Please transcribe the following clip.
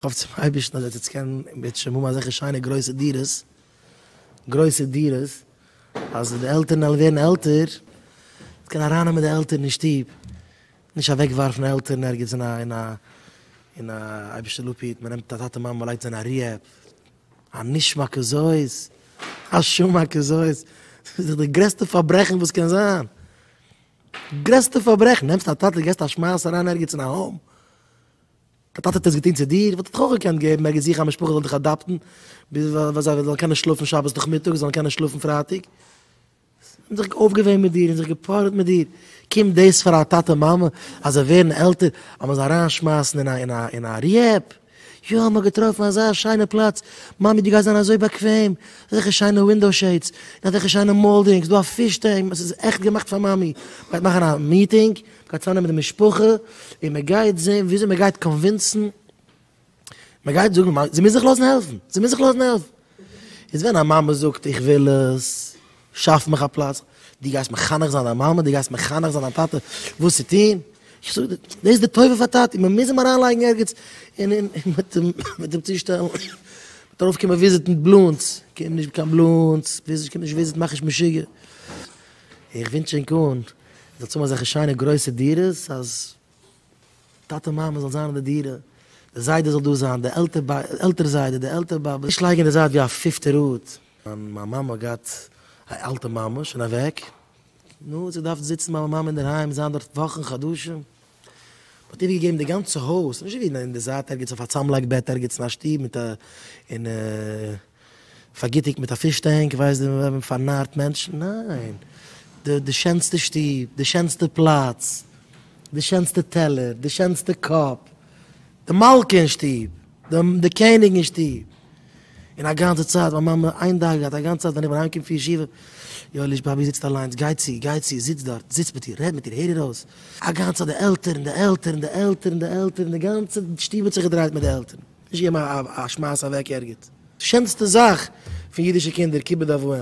כ'האף צום אייבערשטן אז עטס קענען מ'וועט שוין האבן אזעלכע שיינע גרויסע דירות, גרויסע דירות, אז די עלטערן וועלן ווערן עלטער, מ'קען ארייננעמען די עלטערן אין שטוב, נישט אוועקווארפן עלטערן ערגעץ אין א אין א אין א אייבערשטער זאל אפהיטן, מ'נעמט א טאטע מאמע מ'לייגט זיי אין א rehab, הנשמע כזאת, השמע כזאת, ס'איז דאך די גרעסטע פארברעכן וואס קען זיין, גרעסטע פארברעכן, נעמסט א טאטע געסט א שמייס אריין ערגעץ אין א home. דיין טאטע האט עס געטון צו דיר, וואלט ער דיך אויך געקענט געבן ערגעץ זוכן א משפחה זאל דיך adopt ן, ביז זיי זאלן קענען שלאפן שבת נאכמיטאג, זאלן קענען שלאפן פרייטאג. זיי האבן זיך אויפגעווען מיט דיר און זיך געפארעט מיט דיר. קומט דאס פאר א טאטע מאמע אז זיי ווערן עלטער אז מען זאל אריינשמייסן אין א אין א אין א rehab? יא, מען האט געטראפן אזא שיינע פלאץ, מאמי דו גייסט זיין אזוי באקוועם, אזעלכע שיינע window shades, און אזעלכע שיינע moldings, דא א fish tank, עס איז עכט געמאכט פאר מאמי. מען גייט מאכן א meeting, מ'גייט צוזאמנעמען די משפחה און מ'גייט זען וויאזוי מ'גייט convince ן, מ'גייט זאגן זי מוז זיך לאזן העלפן, זי מוז זיך לאזן העלפן. איז ווען א מאמע זאגט איך וויל עס, שאף מיך א פלאץ, דו גייסט מחנך זיין דיין מאמע, דו גייסט מחנך זיין דיין טאטע וואס צו טון, איך זאג דיר, דאס איז די טובה פאר טאטי, מ'מוז אים אריינלייגן ערגעץ און און מ'וועט אים מ'וועט אים צושטעלן, מ'וועט ארויפקומען visit ן מיט balloons, קום נישט מיט קיין balloons, קום נישט visit ן, מאך נישט משוגע. איך ווינטש ענק אן זאלסט האבן אזעלכע שיינע גרויסע דירות אז טאטע מאמע זאל זיין אין די דירה, די זיידע זאל דא זיין, די עלטער זיידע, די עלטער באבע, נישט לייגן אין די זייט ווי א פיפטע ראד. מיין מאמע האט געהאט א אלטע מאמע, שוין אוועק, נו, זי דארף זיצן ביי מיין מאמע אינדערהיים, זיין דארט וואכן חדשים, מען האט איבערגעגעבן די גאנצע הויז, נישט ווי אין די זייט ערגעץ אויף א צאמלייג בעט ערגעץ אין א שטוב מיט א און פארגיטיגט מיט א fish tank, ווייסט ווי מען פארנארט מענטשן, ניין, די די שענסטע שטוב, די שענסטע פלאץ, די שענסטע טעלער, די שענסטע קאפ, די מלכה אין שטוב, די די קעניג אין שטוב, און א גאנצע צייט מיין מאמע איין דאגה געהאט, א גאנצע צייט ווען איך בין אהיימגעקומען פון ישיבה, יואליש באבי זיצט אליינס, גיי צו, גיי צו, זיץ דארט, זיץ מיט איר, רעד מיט איר, הער איר אויס, א גאנצע צייט די עלטערן, די עלטערן, די עלטערן, די עלטערן, די גאנצע שטוב האט זיך געדרייט מיט די עלטערן, נישט געגעבן א שמייס אוועק ערגעץ. שענסטע זאך פון אידישע קינדער כיבוד אב ואם.